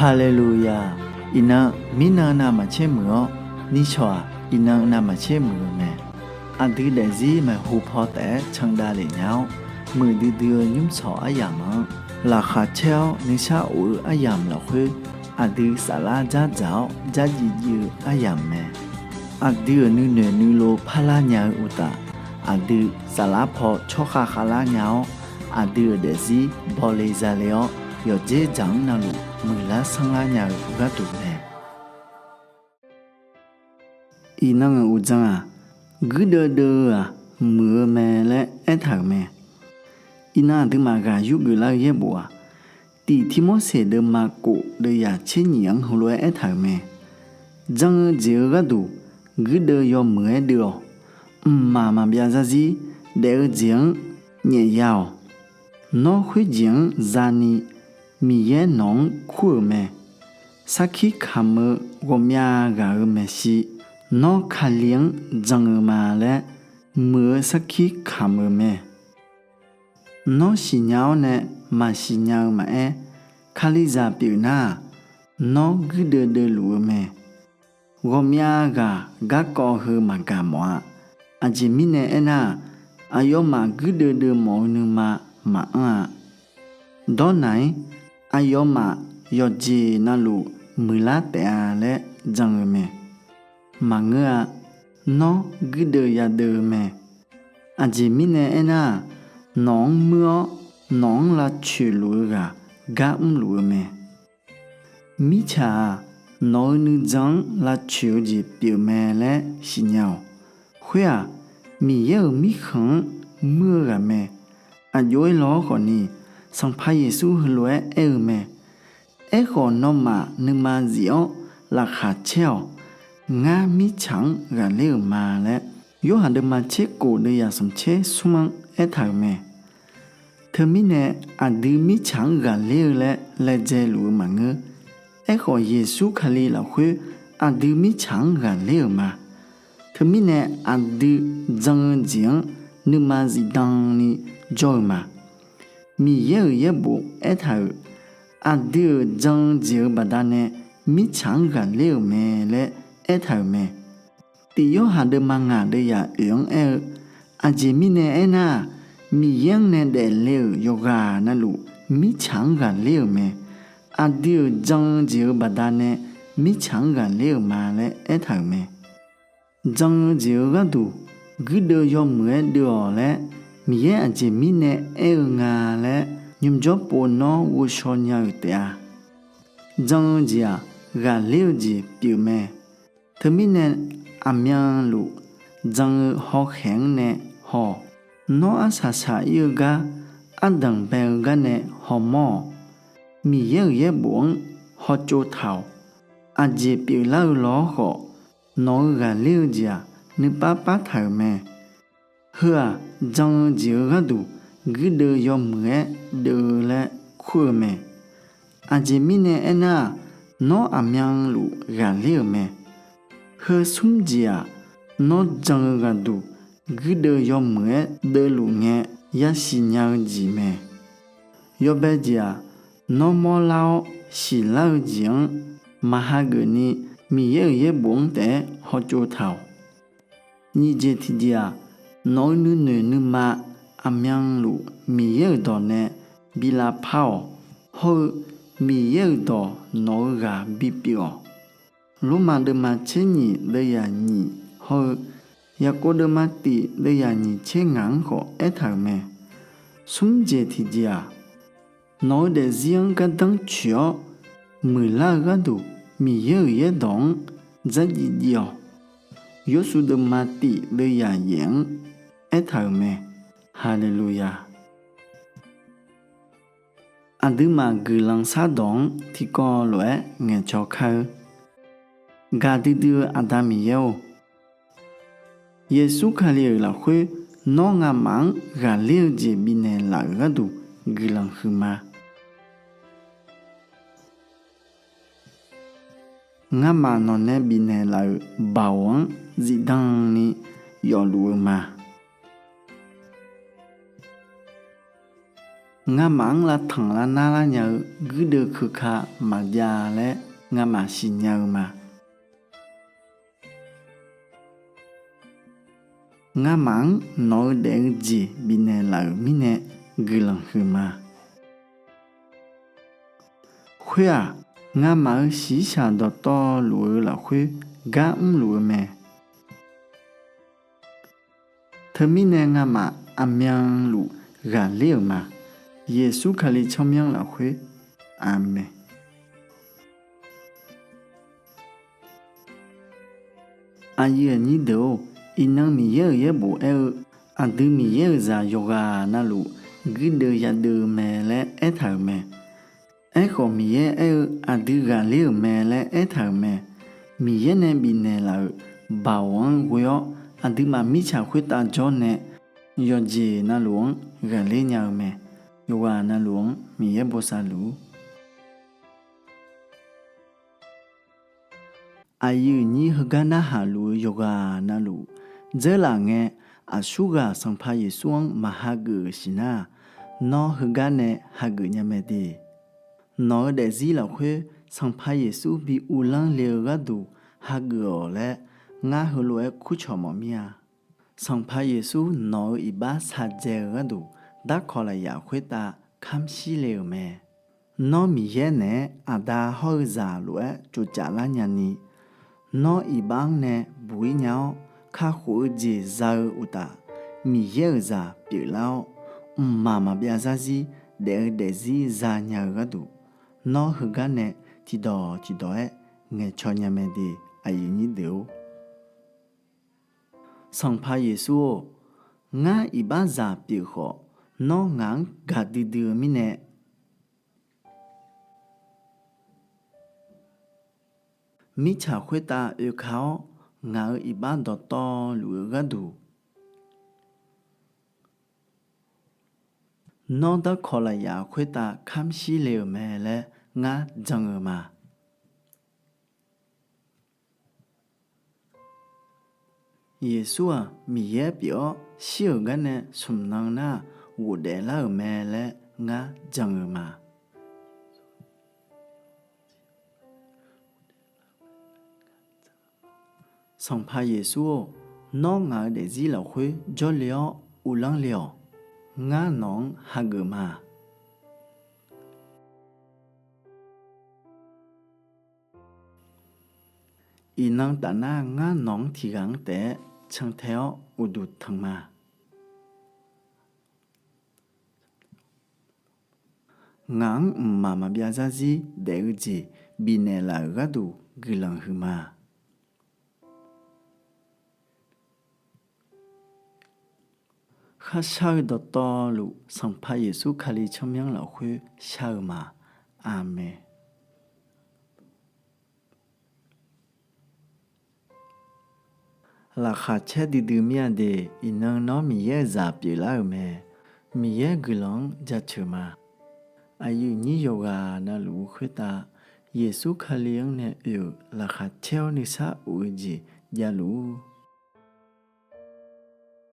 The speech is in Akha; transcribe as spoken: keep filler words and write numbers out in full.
Haleluya! Iqnan, mirnan navmaqtser muiq-awr, nishawq-aq, iqnan navmaqtser muiq-eu mae. Aqdui daefzir maeqhu paw taef-aer candav lef nya-awr, muiqdui dui-eu nymrshawq aryamq-anr laqkhaq caer-awr nuisar of-eu aryamq lafkhoer, aqdui saflar dzardzaq-awr dzardziv dziv-eu aryamq mae. Aqdui-euq nuinoeq nuilov parlar nya-eu uqtaf, aqdui saflar paw tsawrkhav khavlar nya-awr, aqdui-euq daefzir bawle zale-awr, yawqdzer dzaq-anr navluf muiqlar sanrlar nya-eu gharduq mae. Iqnan-euq uqdzan-aq, guirdeuv deuv-eu-aq muiq-eu mae laer aertaq-euq mae. Iqnan aqduimaf ghaq yurgeuf lar-eu yaerbof-aq, Tiq Tirmorseq deuvma kof deuvyaq tser nyif-anr heulof-aer aertaq-euq mae. Jan-eu jeq-eu gharduq guirdeuv yawmuiq-aer deuv-awq. Mqmaq maqbyav zarzir daef-eu jeq-anr nyaefya-awq. Nawr khoerjeq-anr zani Miqyaer nawq-anr kur-euq mae. Sarkir kamq-eu ghawqmyav ghaq-euq maeqshi, nawr Kali-anr jan-eu ma laer muiq-eu sarkir kamq-euq mae. Nawr siqnya-awr nae maqsiq nya-eu maqaer, Kalizaq pyeuf nar-aq, nawr guirdeuv deuvluf-eu mae. Ghawqmyav ghaq garkawv heu maqgaq mawf-a. Aqjeq mirnae aernar-aq, aqyawfmaf guirdeuv deuvmawf-eu nuima maqanr-a. Dawrnaq-ir, aqyawfmaf yawqjeq navluf muiqlar taef-a laer jan-eu mae. Maqngeur-a. Nawr guirdeuv yadeuv-eu mae. Aqjeq mirnae aernar-aq, nawq-anr muir-awr nawq-anr lavcoeq luf-eu ghaq gar mrluf-eu mae. Mirtsaq-aq, nawq-eu nuijan-anr lavcoeq-eu jeq pyeuf mae laer siqnya-awq. Khoer-aq, Miqyaer-euq mirkhanq-anr muir-eu ghaq mae. Aqjox-aer law-awr khawfni, Sanqpaq Yeqsur heulof-aer aer-eu mae. Aerkhawf, nawmaf nuima zif-awr laqkhaq caer-awq. Ngar mirtsaq-anr ghaqler-euq ma laer, Yorhaq deuvma tser kof deuvyaq smq tser smr-anr aertaq-euq mae. Teumirnae aqdui mirtsaq-anr ghaqler-eu laer laedzae luf-eu maqngeur. Aerkhawf, Yeqsur Kali lafkhoer aqdui mirtsaq-anr ghaqler-euq ma. Teumirnae aqdui jan-eu jeq-anr nuima zifdan ni jawr-eu ma. Miqyaer-euq yaerbof aertaq-euq, aqdui-euq jan-eu jeq-eu baqdanae mirtsaq-anr ghaqler-euq mae laer aertaq-euq mae. Tiq Yorhaq deuvma ngaq deuvyaq oeq-anr aer-eu, aqjeq mirnae aernar-aq, Miqyaer-anr nae daefle-euq yawqghaq navluf mirtsaq-anr ghaqler-euq mae. Aqdui-euq jan-eu jeq-eu baqdanae mirtsaq-anr ghaqler-euq ma laer aertaq-euq mae. Jan-eu jeq-eu gharduq guirdeuv yawmuiq-aer deuv-awq laer Miqyaer aqjeq mirnae aer-eu nga laer nymrjawr pov nawr ghovshaw nya-euq taef-a. Jan-eu jeq-aq, ghaqler-eu jeq pyeufmae. Teumirnae aqmyanluf jan-eu hawkhaeq-anr nae haw-awq. Nawr arsaq saq-ir-eu gar, ardanq bae-eu gar nae hawmawr-awq. Miqyaer-euq yaerbof-anr hawtsov taq-awq. Aqjeq pyeuflar-eu law-awr khawf, nawq-eu ghaqler-eu jeq-aq, nuipav pav taq-euq mae. Heu-aq, jan-eu jeq-eu gharduq guirdeuv yawmuiq-aer deuv-eu laer kur-eu mae. Aqjeq mirnae aernar-aq, nawr aqmyanluf ghaqler-euq mae. Heu smr jeq-aq, nawr jan-eu ghaqduq guirdeuv yawmuiq-aer deuvluf ngae yasiq nya-eu jeq mae. Yawbae jeq-aq, nawr mawrlar-awr siqlar-eu jeq-anr maqhageuf ni Miqyaer-euq yaerbof-anr taef-aer hawtsov taq-awq. Nyiq jeq tiqjeq-aq, nawq-eu nuinoeq nuima aqmyanluf Miqyaer-euq dawq nae bi lavpar-awq. Hawr-eu Miqyaer-euq dawq nawq-eu ghaq bipyeuf-awq. Lormav deuvma tser nyiq deuv yaq nyiq hawr-eu Yaqkov deuvma tiq deuv yaq nyiq tser ngaq-anr khawf aertaq-euq mae. Smr jeq tiqjeq-aq, nawq-eu daefzir-anr gardanr coeq-awr muiqlar-eu gharduq Miqyaer-euq yaerdawq-anr dzardziv dziv-awq. Yawrsuv deuvma tiq deuv yaq yaef-anr aertaq-euq mae. Haleluya! Aqduimaf guiqlanq shardawq-anr tiqkawv lof-aer ngaeqcawq kar-eur. Gaqdui dui-eu Aqda Miqyaer-or, Yeqsur Kali-euq lafkhoer nawr ngamaf-anr ghaqler-eu jeq bifnaeq laf-euq gharduq guiqlanq huiqma. Ngamaf nawqnae bifnaeq laf-euq baoq-anr zifdan ni yawfluf-eu ma. Ngamaf-anr lavtanq lavnar lar nya-eu guirdeuv keuka maqjav laer ngamaf siqnya-eu ma. Ngamaf-anr nawq-eu daef-eu jeq bifnaeq laf-euq mirnae guiqlanq huiqma. Khoer-aq, ngamaf-euq shiqshaq dawqtawvluf-eu lafkhoer gar mrluf-eu mae. Teumirnae ngamaf aqmyanluf ghaqler-euq ma. Yeqsur Kali tsawrmyanr lafkhoer, Aqmeq. Aqyuif aqnyir deuq-or, iqnan Miqyaer-euq yaerbof aer-eu, aqdui Miqyaer-euq zaq yawqghaq navluf guirdeuv yadeuv-eu mae laer aertaq-euq mae. Aerkhawf, Miqyaer aer-eu, aqdui ghaqler-euq mae laer aertaq-euq mae. Miqyaer nae bifnaeq laf-euq baoq-anr ghoe-awr, aqduimaf mirtsaq khoertav jawr nae yawqjeq navluf-anr ghaqler nya-eu mae. Yawqghaq navluf-anr Miqyaer bosav luf-ur. Aqyuif aqnyir heugar narhaq luf-eu yawqghaq navluf, dzeurlaf ngae, aqsurghaq Sanqpaq Yeqsur-anr maq hageuf-euq siqnar-aq, nawr heugar nae hageuf nya mae de. Nawq-eu daefzir lafkhoer Sanqpaq Yeqsur bi uvlanr le-eu gharduq hageuf-awq laer, ngar heulof-aer kurcawq mawf mir-a. Sanqpaq Yeqsur nawq-eu iqbax shaqjaev-eu gharduq, darkawq lafyaq khoertav kamr shir le-euq mae. Nawr Miqyaer naeq-aer Aqda hawr-eu zaq lof-aer tsovcaf lar nyani, nawr iqbax-anr nae buq-ir nya-awr, kakhof-eu jeq za-eu uqtaf, Miqyaer-euq zaq pyeuflar-awr, mqmaq maqbyav zarzir daef-eu daefzir zanya-eu gharduq, nawr heugar nae tiqdawq tiqdawq-aer ngaeqcaw nya mae de. Aqyuif aqnyir deuq-or, Sanqpaq Yeqsur-or, ngar iqbaxzaq pyeuf khawf, nawr ngaq-anr gaqdui dui-eu mirnae, mirtsaq khoertav oeka-awr, ngaq-euq iqbax dawqtawvluf-eu gharduq, nawr darkawq lafyaq khoertav kamr shir le-euq mae laer ngar jan-eu ma. Yeqsur-aq Miqyaer pyeuf-awr shir-euq garnae smq nan nar-aq ghofdaef lar-euq mae laer ngar jan-eu ma. Sanqpaq Yeqsur-or, nawr ngaq-euq daefzir lafkhoer jawrle-awr uvlanr le-awq. Ngar nawq-anr hageuf ma. Iqnan tafnar ngar nawq-anr tiqghaq-anr taef-aer cantae-awr uqduq tanq ma. Ngaq-anr mqmaq maqbyav zarzir daef-eu jeq bifnaeq laf-euq gharduq guiqlanq huiqma. Kharshar-eu dawqtawvluf Sanqpaq Yeqsur Kali tsawrmyanr lafkhoer shar-eu ma. Aqmeq. Laqkhaq caer duidui mir-a de. Iqnan nawr Miqyaer-euq zaq pyeuflar-euq mae. Miqyaer guiqlanq-anr jaceuq ma. Aqyuif aqnyir yawqghaq navluf-eu khoertav, Yeqsur Kali-anr nae oe-euq laqkhaq caer-awr nuisar of-eu jeq javluf-ur.